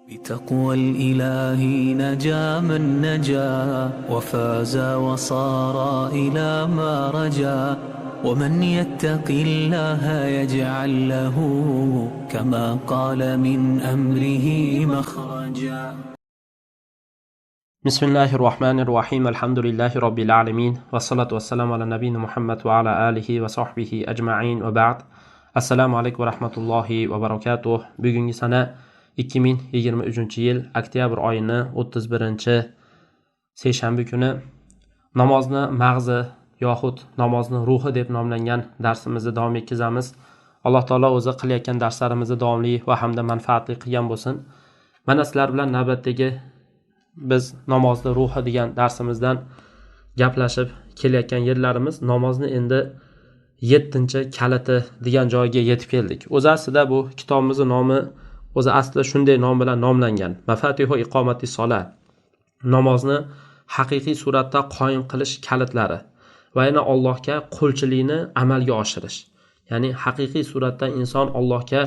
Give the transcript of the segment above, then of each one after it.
بتقوى الإله نجا من نجا وفاز وصار إلى ما رجا ومن يتق الله يجعل له كما قال من أمره مخرجا. بسم الله الرحمن الرحيم، الحمد لله رب العالمين، والصلاة والسلام على نبينا محمد وعلى آله وصحبه أجمعين، وبعد. Assalomu alaykum va rahmatullohi va barakatuh. Bugungi sana 2023-yil oktyabr oyini 31 seshanba kuni namozni mag'zi yoxud namozni ruhi deb nomlangan darsimizni davom etkazamiz. Alloh taolo o'zi qilayotgan darslarimizni davomli va hamda manfaatli qilgan bo'lsin. Mana, sizlar bilan navbatdagi biz namozni ruhi degan darsimizdan gaplashib kelayotgan yerlarimiz namozni endi yettinchi kaliti degan joyga yetib keldik. O'zi aslida bu kitobimizni nomi o'zi aslida shunday nom bilan nomlangan: مفاتيح إقامة الصلاة, namozni haqiqiy suratda qoyim qilish kalitlari va yana Allohga qulchilikni amalga oshirish, ya'ni haqiqiy suratda inson Allohga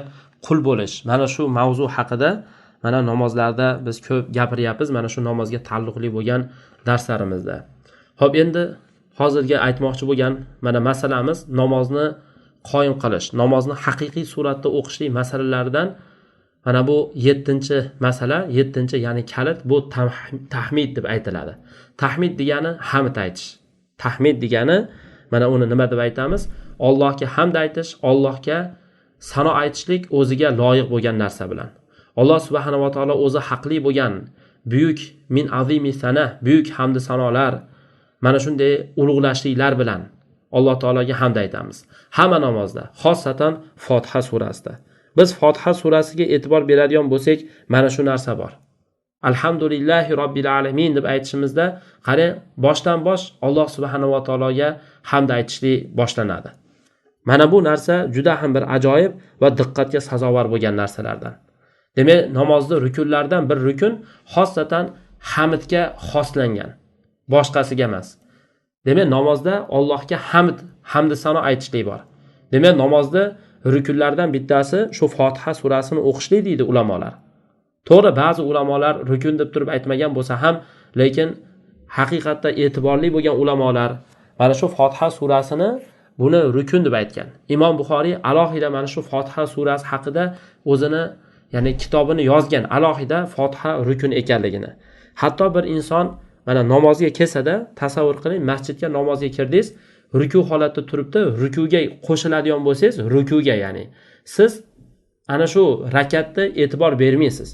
qul bo'lish. Mana shu mavzu haqida mana namozlarda biz ko'p gapiryapmiz, mana shu namozga taalluqli bo'lgan darslarimizda. Ho'p, endi hozirgi aytmoqchi bo'lgan mana masalamiz namozni qoyim qilish, namozni haqiqiy suratda o'qishlik masalalaridan mana bu yettinchi masala, yettinchi, ya'ni kalit, bu tahmid deb aytiladi. Tahmid degani hamd aytish. Tahmid degani mana uni nima deb aytamiz? Allohga hamd aytish, Allohga sano aytishlik o'ziga loyiq bo'lgan narsa bilan. Alloh subhanava taolo o'zi haqli bo'lgan buyuk من عظيم الثناء, buyuk hamdi sanolar, mana shunday ulug'lashliklar bilan Alloh taologa hamd aytamiz hamma namozda, xosatan Fotiha surasida. Biz Fotiha surasiga e'tibor beradigan bo'lsak, mana shu narsa bor. الحمد لله رب العالمين deb aytishimizda, qarang, boshdan bosh Alloh subhanava taologa hamd aytishlik boshlanadi. Mana bu narsa juda ham bir ajoyib va diqqatga sazovor bo'lgan narsalardan. Demak, namozni rukunlaridan bir rukun xosatan hamdga xoslangan, boshqasiga emas. Demak, namozda Allohga hamd, hamdi sano aytishlik bor. Demak, namozda rukunlardan bittasi shu Fotiha surasini o'qishlik, deydi ulamolar. To'g'ri, ba'zi ulamolar rukun deb turib aytmagan bo'lsa ham, lekin haqiqatda e'tiborli bo'lgan ulamolar mana shu Fotiha surasini, buni rukun deb aytgan. Imom Buxoriy alohida mana shu Fotiha surasi haqida o'zini, ya'ni kitobini yozgan, alohida Fotiha rukun ekanligini. Hatto bir inson mana namozga kelsada, tasavvur qiling, masjidga namozga kirdingiz, ruku holatda turibdi, rukuga qo'shiladigan bo'lsangiz, rukuga, ya'ni siz ana shu rakatni e'tibor bermaysiz,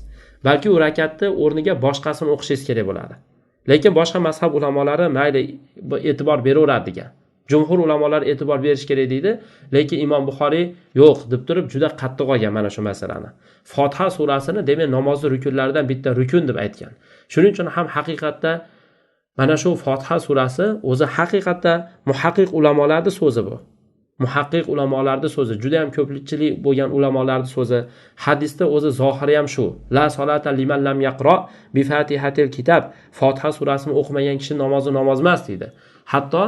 balki u rakatni o'rniga boshqasini o'qishingiz kerak bo'ladi. Lekin boshqa mazhab ulamolari mayli, e'tibor beraveradi degan. Jumhur ulamolar e'tibor berish kerak deydi, lekin Imom Buxoriy yo'q deb turib juda qattiq olgan mana shu masalani. Fotiha surasini, demak, namozni rukunlaridan bitta rukun deb aytgan. Shuning uchun ham haqiqatda mana shu Fotiha surasi o'zi haqiqatda muhaqqiq ulamolarni so'zi bu. Muhaqqiq ulamolarni so'zi, juda ham ko'pchilik bo'lgan ulamolarni so'zi. Hadisda o'zi zohiri ham shu: لا صلاة لمن لم يقرأ بفاتحة الكتاب. Fotiha surasini o'qimagan kishi namozi namoz emas, deydi. Hatto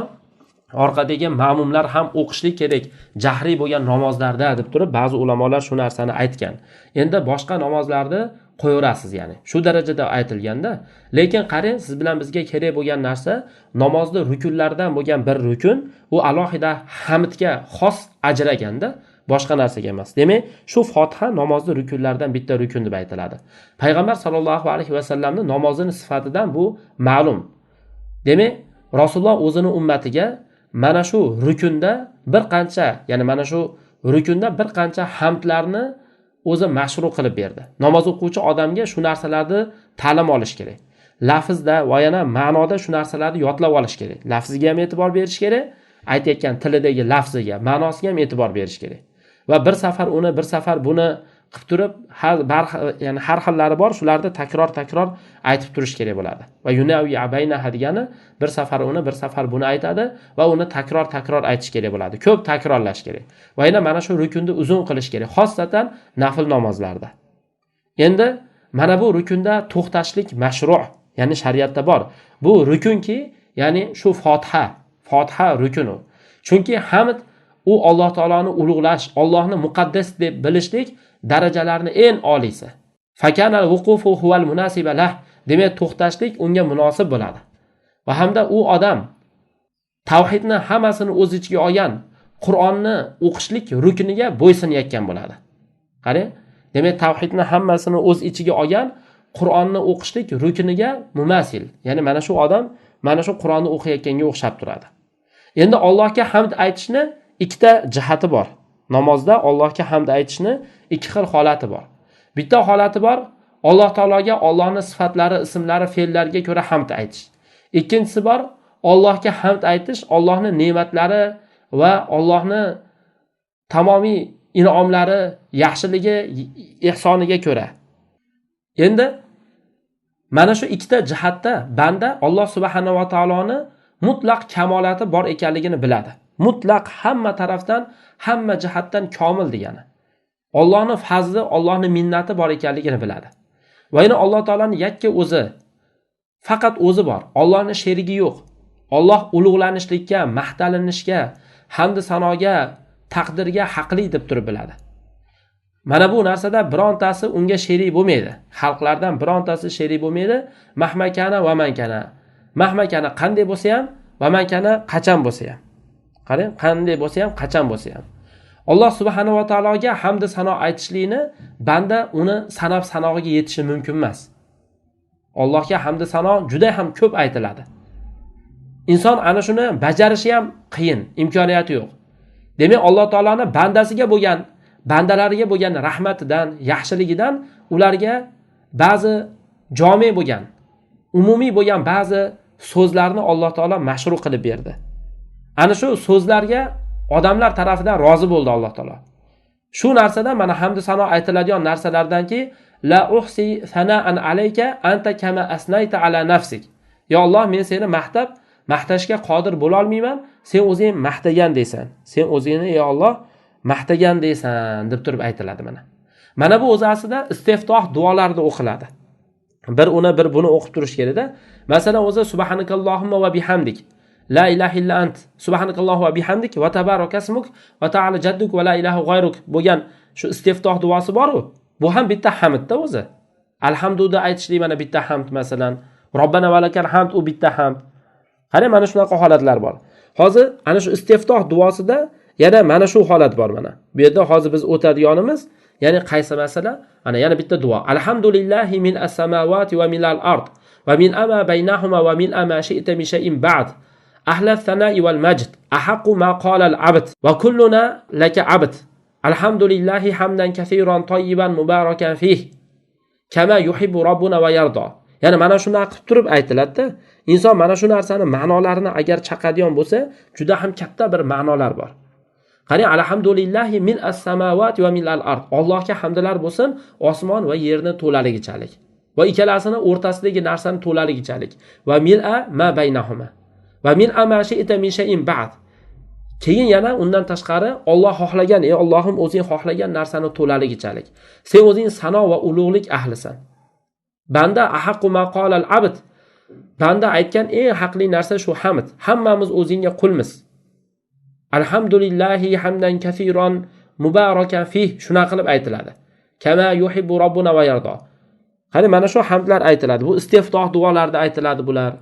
orqadagi ma'mumlar ham o'qishlik kerak jahriy bo'lgan namozlarda, deb turib ba'zi ulamolar shu narsani aytgan. Endi boshqa namozlarni qo'yaverasiz, ya'ni shu darajada aytilganda. Lekin qarang, siz bilan bizga kerak bo'lgan narsa namozni rukunlaridan bo'lgan bir rukun, u alohida hamdga xos ajraganda, boshqa narsaga emas. Demak, shu Fotiha namozni rukunlaridan bitta rukun deb aytiladi. Payg'ambar sollallohu alayhi vasallamni namozini sifatidan bu ma'lum. Demak, Rasululloh o'zini ummatiga mana shu rukunda bir qancha, ya'ni mana shu rukunda bir qancha hamdlarni o'zi mashru qilib berdi. Namoz o'quvchi odamga shu narsalarni ta'lim olish kerak, lafzda va yana ma'noda shu narsalarni yodlab olish kerak. Lafziga ham e'tibor berish kerak, aytayotgan tilidagi lafziga, ma'nosiga ham e'tibor berish kerak. Va bir safar uni, bir safar buni qilib turib, har ya'ni har xillari bor, shularni takror takror aytib turish kerak bo'ladi. Va ينوع بينها degani bir safar uni, bir safar buni aytadi va uni takror takror aytish kerak bo'ladi, ko'p takrorlash kerak. Va yana mana shu rukunni uzun qilish kerak, xosatan nafl namozlarda. Endi mana bu rukunda to'xtashlik mashru', ya'ni shariatda bor. Bu rukunki, ya'ni shu Fotiha rukuni, chunki hamd u Alloh taoloni ulug'lash, Ollohni muqaddas deb bilishlik darajalarni eng oliysi. Fakana al-vuqufu huval munasiba lah. Demak, to'xtashlik unga munosib bo'ladi. Va hamda u odam tavhidni hammasini o'z ichiga olgan Qur'onni o'qishlik rukniga bo'ysunayotgan bo'ladi. Qarang, demak tavhidni hammasini o'z ichiga olgan Qur'onni o'qishlik rukniga mumasil. Ya'ni mana shu odam mana shu Qur'onni o'qiyotganga o'xshab turadi. Endi Allohga hamd aytishni ikkita jihati bor. Namozda Allohga hamd aytishni ikki xil holati bor. Bitta holati bor, Alloh taologa Allohning sifatlari, ismlari, fe'llariga ko'ra hamd aytish. Ikkinchisi bor, Allohga hamd aytish, Allohning ne'matlari va Allohning tamomiy in'omlari, yaxshiligi, ehsoniga ko'ra. Endi mana shu ikkita jihatda banda Alloh subhanahu va taoloni mutlaq kamolati bor ekanligini biladi. Mutlaq hamma tarafdan, hamma jihatdan komil degani. Allohning fazli, Allohning minnati bor ekanligini biladi. Va yana Alloh taolaning yakka o'zi, faqat o'zi bor. Allohning sherigi yo'q. Alloh ulug'lanishlikka, maqtalinishga, hamd sanoga, taqdirga haqli deb turib biladi. Mana bu narsada birontasi unga sherik bo'lmaydi. Xalqlardan birontasi sherik bo'lmaydi. Mahmakana va mankana. Mahmakana qanday bo'lsa ham, va mankana qachon bo'lsa ham. Qarang, qanday bo'lsa ham, qachon bo'lsa ham. Alloh subhanahu va taologa hamd sano aytishlikni banda uni sanab sanog'iga yetishi mumkin emas. Allohga hamd sano juda ham ko'p aytiladi. Inson ana shuni bajarishi ham qiyin, imkoniyati yo'q. Demak, Alloh taoloni bandasiga bo'lgan, bandalariga bo'lgan rahmatidan, yaxshiligidan ularga ba'zi jome bo'lgan, umumiy bo'lgan ba'zi so'zlarni Alloh taolo mashru qilib berdi. Ana shu so'zlarga odamlar tarafidan rozi bo'ldi Alloh taolo. Shu narsadan mana hamd sano aytiladigan narsalardanki, la uhsi sanaan alayka anta kama asnayta ala nafsik. Ya Alloh, men seni maqtab, maqtashga qodir bo'la olmayman, sen o'zing maqtagan deysan. Sen o'zingni ey Alloh maqtagan deysan deb turib aytiladi mana. Mana bu o'zi aslida istiftoh duolarida o'qiladi. Bir uni bir buni o'qib turish kerakda. Masalan, o'zi subhanakallohumma va bihamdik. La ilaha illa ant. Subhanakallohu va bihamdik va tabarakasmuk va ta'ala jadduk va la ilaha g'ayruk bo'lgan shu istiftoh duosi bor-u. Bu ham bitta hamdda o'zi. Alhamdulillah aytishlik mana bitta hamd masalan. Robbana va lakal hamd u bitta hamd. Qarang, mana shunaqa holatlar bor. Hozir ana shu istiftoh duosida yana mana shu holat bor mana. Bu yerda hozir biz o'tadiganimiz, ya'ni qaysi masala? Mana yana bitta duo. Alhamdulillahi min as-samawati va minal ard va min ama baynahuma va min ama shi'ta min shay'in ba'd. Ahla as-sana'i wal majd ahaqqu ma qala al-abd va kulluna laka abd. Alhamdulillahi hamdan kaseeran tayyiban mubarakan fih kama yuhibbu robbuna va yardo. Ya'ni mana shunday qilib turib aytiladi-da. Inson mana shu narsani ma'nolarini agar chaqadigan bo'lsa, juda ham katta bir ma'nolar bor. Qarang, alhamdulillahi min as-samawati va min al-ard. Allohga hamdlar bo'lsin, osmon va yerni to'laligichalik va ikkalasini o'rtasidagi narsani to'laligichalik. Va mil'a ma baynahuma. Va min ama shi'ta min shay'in ba'd. Keyin yana undan tashqari Alloh xohlagan, ey Allohim o'zing xohlagan narsani to'laligichalik. Sen o'zing sano va ulug'lik ahlisan. Banda ahaqqu ma qala al-abd. Banda aytgan eng haqli narsa shu hamd. Hammamiz o'zingga qulmiz. Alhamdulillahi hamdan kaseeran mubarakan fih, shuna qilib aytiladi. Kama yuhibbu robbuna va yardo. Qani mana shu hamdlar aytiladi. Bu istiftoh duolarida aytiladi bular.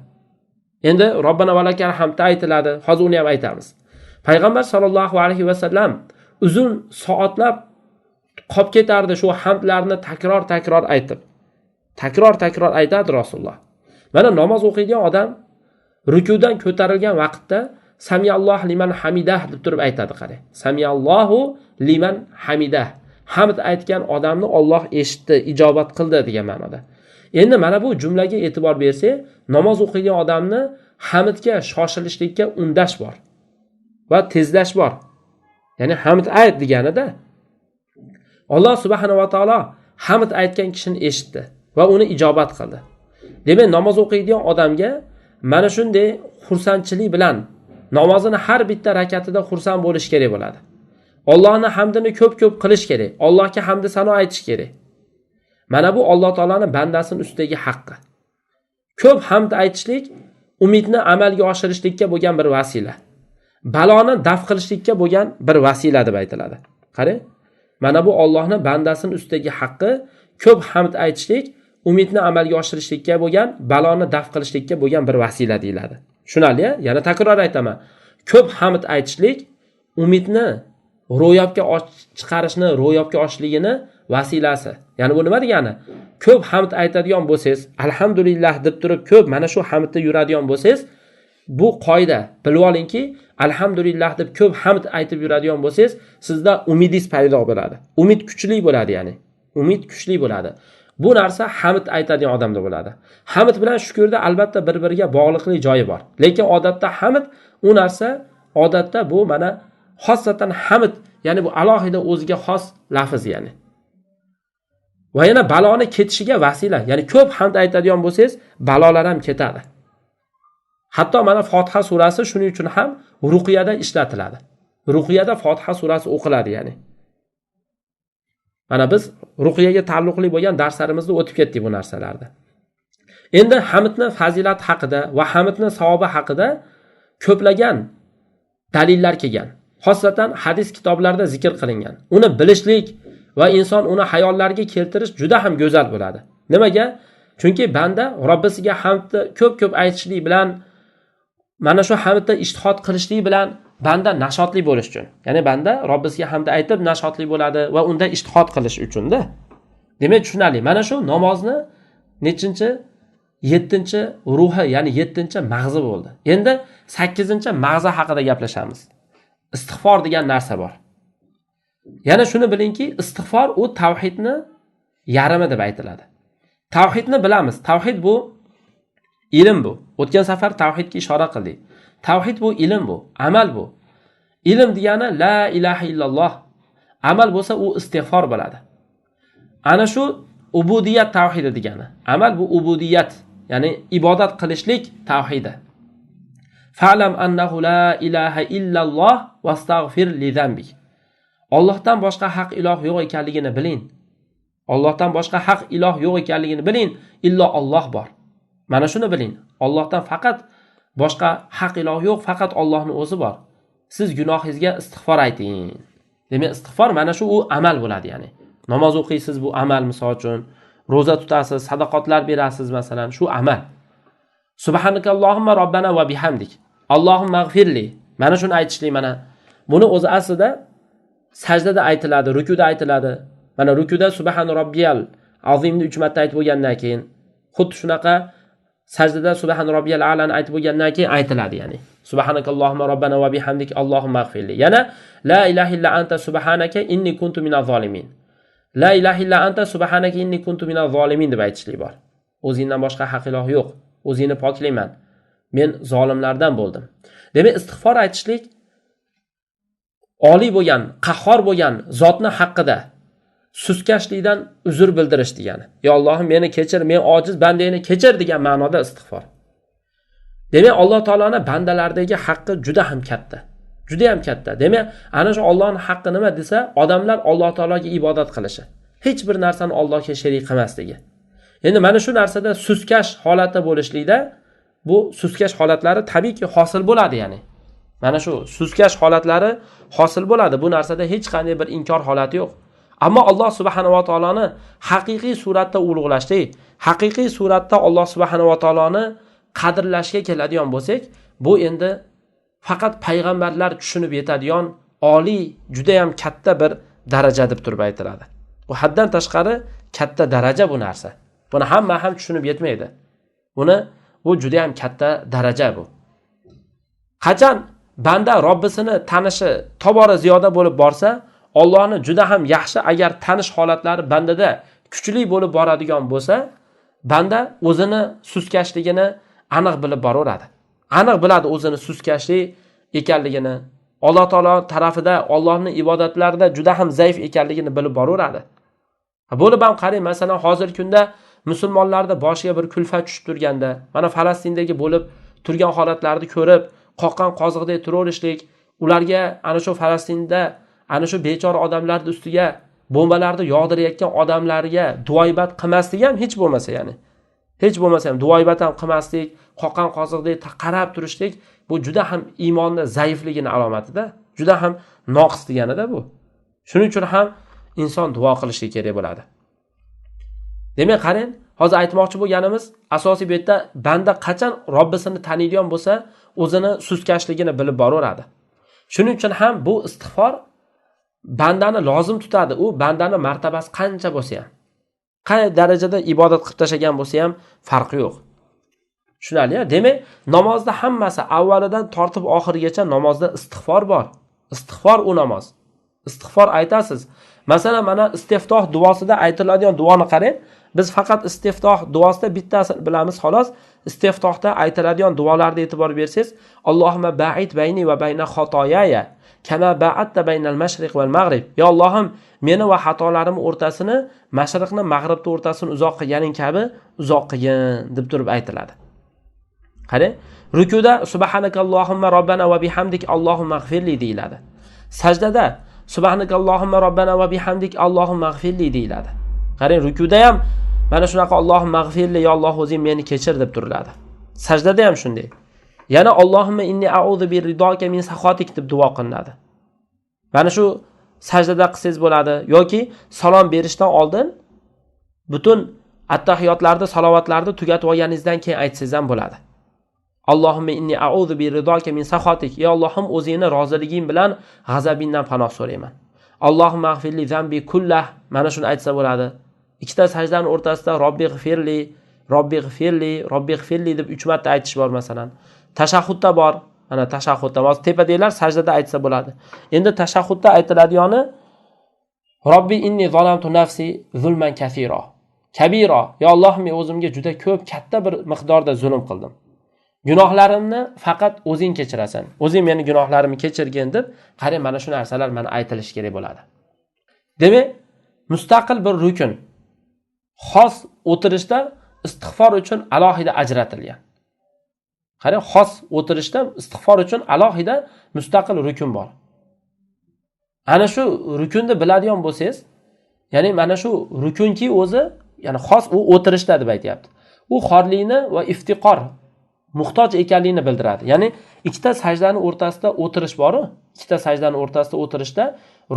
Endi robbana va lakal hamdda aytiladi. Hozir uni ham aytamiz. Payg'ambar sollallohu alayhi va sallam uzun soatlab qolib ketardi shu hamdlarni takror-takror aytib. Takror-takror aytadi Rasululloh. Mana namoz o'qiydigan odam rukudan ko'tarilgan vaqtda Samiyallohu liman hamidah deb turib aytadi, qarang. Samiyallohu liman hamidah. Hamd aytgan odamni Alloh eshitdi, ijobat qildi degan ma'noda. Endi mana bu jumlaga e'tibor bersak, namoz o'qiydigan odamni hamdga shoshilishlikka undash bor va tezlash bor. Ya'ni hamd ayt deganida Alloh subhanahu va taolo hamd aytgan kishini eshitdi va uni ijobat qildi. Demak, namoz o'qiydigan odamga mana shunday xursandchilik bilan namozini har bitta rakatida xursand bo'lish kerak bo'ladi. Allohning hamdini ko'p-ko'p qilish kerak. Allohga hamd sano aytish kerak. Mana bu Alloh taoloning bandasining ustidagi haqqi. Ko'p hamd aytishlik umidni amalga oshirishlikka bo'lgan bir vasila. Baloni daf qilishlikka bo'lgan bir vasila deb aytiladi. Qarang, mana bu Allohning bandasining ustidagi haqqi. Ko'p hamd aytishlik umidni amalga oshirishlikka bo'lgan, baloni daf qilishlikka bo'lgan bir vasila deyiladi. Tushunarli? Yana takror aytaman. Ko'p hamd aytishlik umidni ro'yobga chiqarishni, ro'yobga oshishligini vasilasi. Ya'ni bu nima degani? Ko'p hamd aytadigan bo'lsangiz, alhamdulillah deb turib ko'p mana shu hamdda yuradigan bo'lsangiz, bu qoida. Bilib olingki, alhamdulillah deb ko'p hamd aytib yuradigan bo'lsangiz, sizda umidingiz paydo bo'ladi. Umid kuchli bo'ladi, ya'ni. Umid kuchli bo'ladi. Bu narsa hamd aytadigan odamda bo'ladi. Hamd bilan shukrda albatta bir-biriga bog'liqli joyi bor. Lekin odatda hamd u narsa, odatda bu mana xossatan hamd, ya'ni bu alohida o'ziga xos lafz, ya'ni. Va yana baloni ketishiga vasila, ya'ni ko'p hamd aytadigan bo'lsangiz, balolar ham ketadi. Hatto mana Fotiha surasi shuning uchun ham ruqiyada ishlatiladi. Ruqiyada Fotiha surasi o'qiladi, ya'ni. Mana biz ruqiyaga taalluqli bo'lgan darslarimizda o'tib ketdik bu narsalarni. Endi hamdni fazilati haqida va hamdni savobi haqida ko'plagan dalillar kelgan. Xosatan hadis kitoblarida zikr qilingan. Uni bilishlik va inson uni hayollariga keltirish juda ham go'zal bo'ladi. Nimaga? Chunki banda Robbisiga hamdni ko'p-ko'p aytishlik bilan, mana shu hamdda ijtihod qilishlik bilan banda nashotli bo'lish uchun. Ya'ni banda Robbisiga hamd aytib nashotli bo'ladi va unda ijtihod qilish uchun-da. Demak, tushunarli. Mana shu namozni nechinchi? 7-chi ruhi, ya'ni 7-chi mag'zi bo'ldi. Endi 8-chi mag'zi haqida gaplashamiz. Istig'for degan narsa bor. Yana shuni bilingki, istig'for u tavhidni yarmi deb aytiladi. Tavhidni bilamiz. Tavhid bu ilm bu. O'tgan safar tavhidga ishora qildik. Tavhid bu ilm bu, amal bu. Ilm degani la ilaha illalloh. Amal bo'lsa u istig'for bo'ladi. Ana shu ubudiyat tavhidi degani. Amal bu ubudiyat, ya'ni ibodat qilishlik tavhidi. Fa'lam annahu la ilaha illalloh vastaghfir li zambik. Allohdan boshqa haq iloh yo'q ekanligini biling. Allohdan boshqa haq iloh yo'q ekanligini biling, illo Alloh bor. Mana shuni biling. Allohdan faqat boshqa haq iloh yo'q, faqat Allohning o'zi bor. Siz gunohingizga istig'for ayting. Demak, istig'for mana shu u amal bo'ladi, ya'ni. Namoz o'qiysiz, bu amal, misol uchun, roza tutasiz, sadaqotlar berasiz masalan, shu amal. Subhanakallohumma robbana va bihamdik. Allohumma g'firli. Mana shuni aytishlik mana. Buni o'zi aslida sajdada aytiladi, rukuda aytiladi. Mana rukuda subhan robbiyal azimni 3 marta aytib bo'lgandan keyin, xuddi shunaqa sajdada subhan robbiyal a'lani aytib bo'lgandan keyin aytiladi, ya'ni. Subhanakallohumma robbana va bihamdik Allohumma g'firli. Yana la ilaha illa anta subhanaka inni kuntu minaz zolimin. La ilaha illa anta subhanaka inni kuntu minaz zolimin deb aytishlik bor. O'zingdan boshqa haq iloh yo'q. O'zingni poklayman. Men zolimlardan bo'ldim. Demak, istig'for aytishlik oliy bo'lgan, qahhor bo'lgan zotni haqqida suskashlikdan uzr bildirish degani. Ya Allohim, meni kechir, men ojiz bandangni kechir degan ma'noda istig'for. Demak, Alloh taoloni bandalardagi haqqi juda ham katta. Juda ham katta. Demak, ana shu Allohning haqqi nima desa, odamlar Alloh taologa ibodat qilishi, hech bir narsani Allohga sherik qilmasligi. Endi mana shu narsada suskash holatda bo'lishlikda bu suskash holatlari tabiiyki hosil bo'ladi, ya'ni. Mana shu suskash holatlari hosil bo'ladi. Bu narsada hech qanday bir inkor holati yo'q. Ammo Alloh subhanahu va taoloni haqiqiy suratda ulug'lashlik, haqiqiy suratda Alloh subhanahu va taoloni qadrlashga keladigan bo'lsak, bu endi faqat payg'ambarlar tushunib yetadigan oliy, juda ham katta bir daraja deb turib aytiladi. Bu haddan tashqari katta daraja bu narsa. Buni hamma ham tushunib yetmaydi. Bu juda ham katta daraja bu. Qachon banda Robbisini tanishi tobora ziyoda bo'lib borsa, Allohni juda ham yaxshi agar tanish holatlari bandada kuchli bo'lib boradigan bo'lsa, banda o'zini suskashligini aniq bilib boraveradi. Aniq biladi o'zini suskashlik ekanligini, Alloh taolo tarafida, Allohning ibodatlarida juda ham zaif ekanligini bilib boraveradi. Bo'lib ham qarang, masalan, hozirgi kunda musulmonlarda boshiga bir kulfat tushib turganda, mana Falastindagi bo'lib turgan holatlarni ko'rib, qoqqan qoziqdek turaverishlik, ularga ana shu Falastinda ana shu bechora odamlarning ustiga bombalarni yog'dirayotgan odamlarga duoibat qilmaslik ham hech bo'lmasa, ya'ni hech bo'lmasa ham duoibat ham qilmaslik, qoqqan qoziqdek qarab turishlik, bu juda ham iymonni zaifligini alomatida, juda ham noqis deganida bu. Shuning uchun ham inson duo qilishi kerak bo'ladi. Demak, qarang, hozir aytmoqchi bo'lganimiz asosiy bu yerda banda qachon Robbisini taniydigan bo'lsa, o'zini sustkashligini bilib boraveradi. Shuning uchun ham bu istig'for bandani lozim tutadi. U bandani martabasi qancha bo'lsa ham, qay darajada ibodat qilib tashlagan bo'lsa ham farqi yo'q. Tushunarli-ya? Demak, namozda hammasi avvalidan tortib oxirigacha namozda istig'for bor. Istig'for u namoz. Istig'for aytasiz. Masalan, mana istiftoh duosida aytiladigan duoni qarang. Biz faqat istiftoh duosida bittasini bilamiz xolos. Istiftohda aytiladigan duolarga e'tibor bersangiz, Allohumma ba'id bayni va bayna xatoyaya kama ba'adta baynal mashriq val mag'rib. Ya Allohim, meni va xatolarim o'rtasini mashriqni mag'ribni o'rtasini uzoq qilganing kabi uzoq qilgin deb turib aytiladi. Qarang, rukuda subhanakallohumma robbana va bihamdik Allohumma g'firli deyiladi. Sajdada subhanakallohumma robbana va bihamdik Allohumma g'firli deyiladi. Qarang, rukuda ham mana shunaqa Allohumma g'firli, ya Alloh o'zing meni kechir deb turiladi. Sajdada ham shunday. Yana Allohumma inni a'udhu bi ridoka min saxotik deb duo qilinadi. Mana shu sajdada qilsangiz bo'ladi yoki salom berishdan oldin butun attahiyotlarni, salovatlarni tugatib olganingizdan keyin aytsangiz ham bo'ladi. Allohumma inni a'udhu bi ridoka min saxotik. Ey Allohim, o'zingni roziliging bilan g'azabingdan panoh so'rayman. Allohumma g'firli zambi kullah. Mana shuni aytsa bo'ladi. Ikkita sajdaning o'rtasida Robbi g'firli, Robbi g'firli, Robbi g'firli deb 3 marta aytish bor masalan. Tashahhudda bor. Mana tashahhudda hozir tepadagilar sajdada aytsa bo'ladi. Endi tashahhudda aytiladigani Robbi inni zalamtu nafsi zulman kasira. Kabira. Ya Alloh, men o'zimga juda ko'p, katta bir miqdorda zulm qildim. Gunohlarimni faqat o'zing kechirasan. O'zing meni gunohlarimni kechirgin deb, qarang, mana shu narsalar mana aytilishi kerak bo'ladi. Demak, mustaqil bir rukun xos o'tirishda istig'for uchun alohida ajratilgan. Qarang, xos o'tirishda istig'for uchun alohida mustaqil rukun bor. Ana shu rukunni biladigan bo'lsangiz, ya'ni mana shu rukunki o'zi, ya'ni xos u o'tirishda deb aytyapti. U xorlikni va iftiqor, muhtoj ekanligini bildiradi. Ya'ni ikkita sajdaning o'rtasida o'tirish bor-u, ikkita sajdaning o'rtasida o'tirishda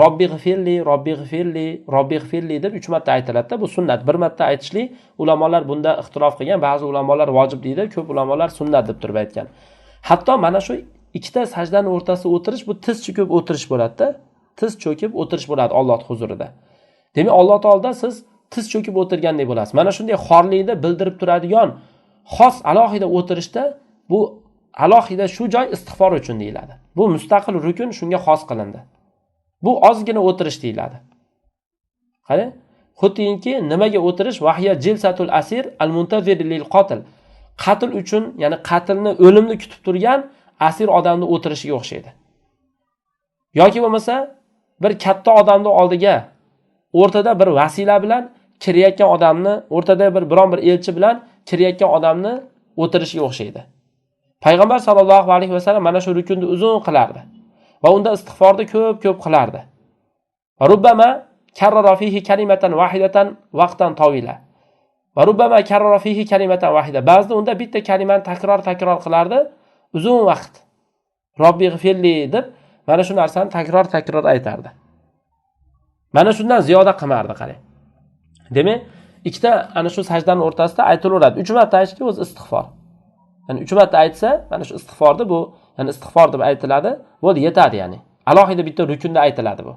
Robbi g'firli, Robbi g'firli, Robbi g'firli deb 3 marta aytiladi-da. Bu sunnat. Bir marta aytishlik ulamolar bunda ixtilof qilgan. Ba'zi ulamolar vojib deydi, ko'p ulamolar sunnat deb turib aytgan. Hatto mana shu ikkita sajdaning o'rtasida o'tirish bu tiz cho'kib o'tirish bo'ladi-da. Tiz cho'kib o'tirish bo'ladi Alloh huzurida. Demak, Alloh taolada siz tiz cho'kib o'tirgandek bo'lasiz. Mana shunday xorlikni bildirib turadigan xos alohida o'tirishda bu alohida shu joy istig'for uchun deyiladi. Bu mustaqil rukun shunga xos qilindi. Bu ozgina o'tirish deyiladi. Qarang, xuddiki nimaga o'tirish? Vahya jilsatul asir al muntazir lil qotil. Qatl uchun, ya'ni qatlni, o'limni kutib turgan asir odamni o'tirishiga o'xshaydi. Yoki bo'lmasa bir katta odamning oldiga o'rtada bir vasila bilan kirayotgan odamni, o'rtada bir biron bir elchi bilan kirayotgan odamni o'tirishiga o'xshaydi. Payg'ambar sallallohu alayhi vasallam mana shu rukunni uzun qilardi va unda istig'forni ko'p-ko'p qilardi. Rubbama karrara fihi kalimatan wahidatan vaqtan tawila. Va rubbama karrara fihi kalimatan wahida. Ba'zida unda bitta kalimani takror-takror qilardi uzun vaqt. Robbi g'firli deb mana shu narsani takror-takror aytardi. Mana shundan ziyoda qilmardi, qarang. Demak, ikkita ana shu sajdaning o'rtasida aytilaveradi. 3 marta aytishga o'zi istig'for. Ya'ni 3 marta aytsa, mana shu istig'forni bu, ya'ni istig'for deb aytiladi, bo'ldi, yetadi ya'ni. Alohida bitta rukunda aytiladi bu.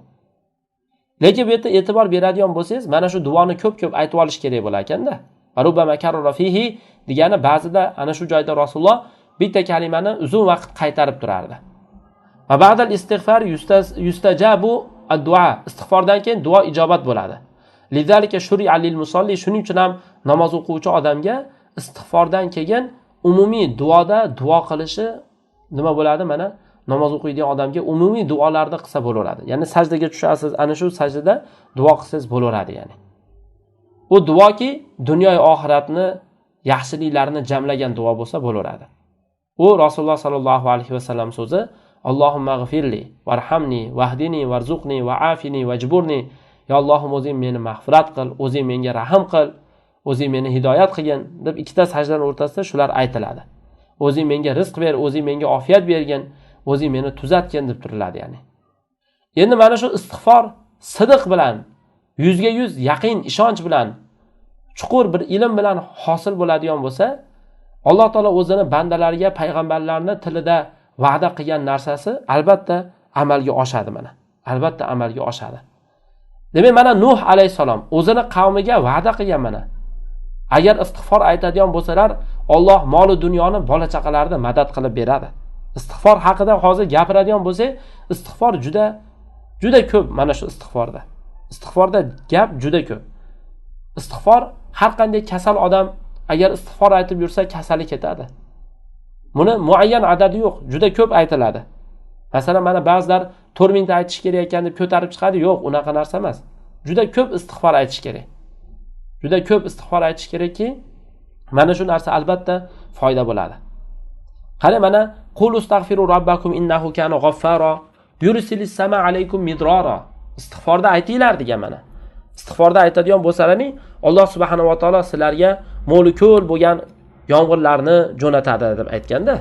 Lekin bu yerda e'tibor beradigan bo'lsangiz, mana shu duoni ko'p-ko'p aytib olish kerak bo'lar ekanda. Rubbama karrara fihi degani ba'zida ana shu joyda Rasululloh bitta kalimani uzun vaqt qaytarib turardi. Va ba'dal istig'far yustajabu ad-du'a. Istig'fordan keyin duo ijobat bo'ladi. Lidalika shuri'a lil musalli. Shuning uchun ham namoz o'quvchi odamga istig'fordan keyin umumiy duoda duo qilishi nima bo'ladi? Mana namoz o'qiydigan odamga umumiy duolarni qilsa bo'laveradi. Ya'ni sajdaga tushasiz, ana shu sajdada duo qilsangiz bo'laveradi ya'ni. U duoki dunyo va oxiratni yaxshiliklarini jamlagan duo bo'lsa bo'laveradi. U Rasululloh sallallohu alayhi vasallam so'zi: Allohumma g'firli warhamni wahdini warzuqni wa'afini wajburni. Ya Allohim, o'zing meni mag'firat qil, o'zing menga rahm qil, o'zing meni hidoyat qilgin deb ikkita sajdaning o'rtasida shular aytiladi. O'zing menga rizq ber, o'zing menga ofiyat bergin, o'zing meni tuzatgin deb turiladi ya'ni. Endi mana shu istig'for sidiq bilan, 100% yaqin ishonch bilan chuqur bir ilm bilan hosil bo'ladigan bo'lsa, Alloh taolo o'zini bandalariga payg'ambarlarni tilida va'da qilgan narsasi albatta amalga oshadi mana. Albatta amalga oshadi. Demak, mana Nuh alayhissalom o'zini qavmiga va'da qilgan mana. Agar istig'for aytadigan bo'lsalar, Alloh moli dunyoni, bola chaqalarini madad qilib beradi. Istig'for haqida hozir gapiradigan bo'lsak, istig'for juda juda ko'p mana shu istig'forda. Istig'forda gap juda ko'p. Istig'for har qanday kasal odam agar istig'for aytib yursa, kasali ketadi. Buni muayyan adadi yo'q, juda ko'p aytiladi. Masalan, mana ba'zilar 4000 ta aytish kerak ekan deb ko'tarib chiqadi. Yo'q, unaqa narsa emas. Juda ko'p istig'for aytish kerak. Juda ko'p istig'for aytish kerakki, mana shu narsa albatta foyda bo'ladi. Qani mana qul astagfiru robbakum innahu kana g'affara yursilis sama alaykum midrara. Istig'forda aytinglar degan mana. Istig'forda aytadigan bo'lsalaring, Alloh subhanahu va taolo sizlarga mo'l-ko'l bo'lgan yomg'irlarni jo'natadi deb aytganda.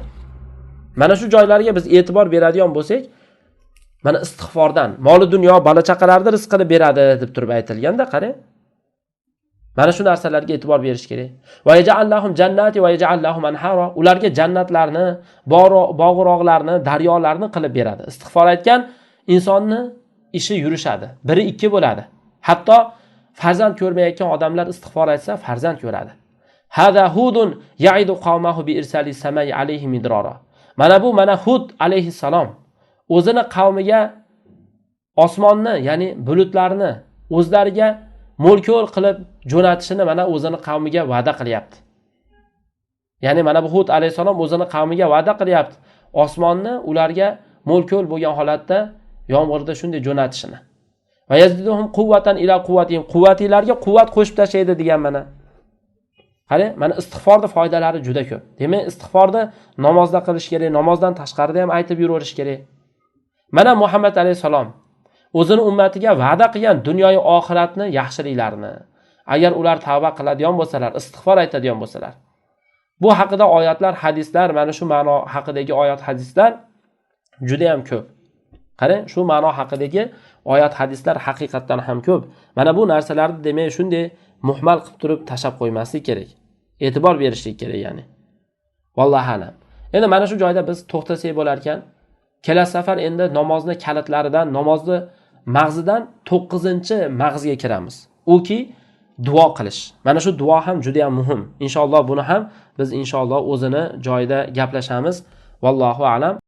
Mana shu joylarga biz e'tibor beradigan bo'lsak, mana istig'fordan moli dunyo, bola chaqalarni rizqini beradi deb turib aytilganda, qarang. Mana shu narsalarga e'tibor berish kerak. Va yaj'al jannati va yaj'al lahum anhara. Ularga jannatlarni, bog'roqlarni, daryolarni qilib beradi. Istig'for aytgan insonni ishi yurishadi. Biri ikki bo'ladi. Hatto farzand ko'rmayotgan odamlar istig'for aytsa, farzand ko'radi. Hada hudun ya'idu qawmahu bi irsali samai alayhi midrara. Mana bu mana Hud alayhissalom o'zini qavmiga osmonni, ya'ni bulutlarni o'zlariga mo'lko'l qilib jo'natishini mana o'zini qavmiga va'da qilyapti. Ya'ni mana bu Hud alayhissalom o'zini qavmiga va'da qilyapti. Osmonni ularga mo'lko'l bo'lgan holatda yomg'irda shunday jo'natishini. Va yazdiduhum quvvatan ila quvvatihim, quvvatinglarga quvvat qo'shib tashlaydi degan mana. Qarang, mana istig'forning foydalari juda ko'p. Demak, istig'forni namozda qilish kerak, namozdan tashqarida ham aytib yuraverish kerak. Mana Muhammad alayhissalom o'zini ummatiga va'da qilgan dunyoyu oxiratni yaxshiliklarini, agar ular tavba qiladigan bo'lsalar, istig'for aytadigan bo'lsalar. Bu haqida oyatlar, hadislar, mana shu ma'no haqidagi oyat hadislar juda ham ko'p. Qarang, shu ma'no haqidagi oyat hadislar haqiqatdan ham ko'p. Mana bu narsalarni demak shunday muhmal qilib turib tashab qo'ymaslik kerak. E'tibor berishlik kerak ya'ni. Vallohu a'lam. Endi mana shu joyda biz to'xtasak bo'lar ekan. Kelasi safar endi namozni kalitlaridan, namozni mag'zidan 9-mag'ziga kiramiz. Uki duo qilish. Mana shu duo ham juda ham muhim. Inshaalloh buni ham biz inshaalloh o'zini joyida gaplashamiz. Vallohu a'lam.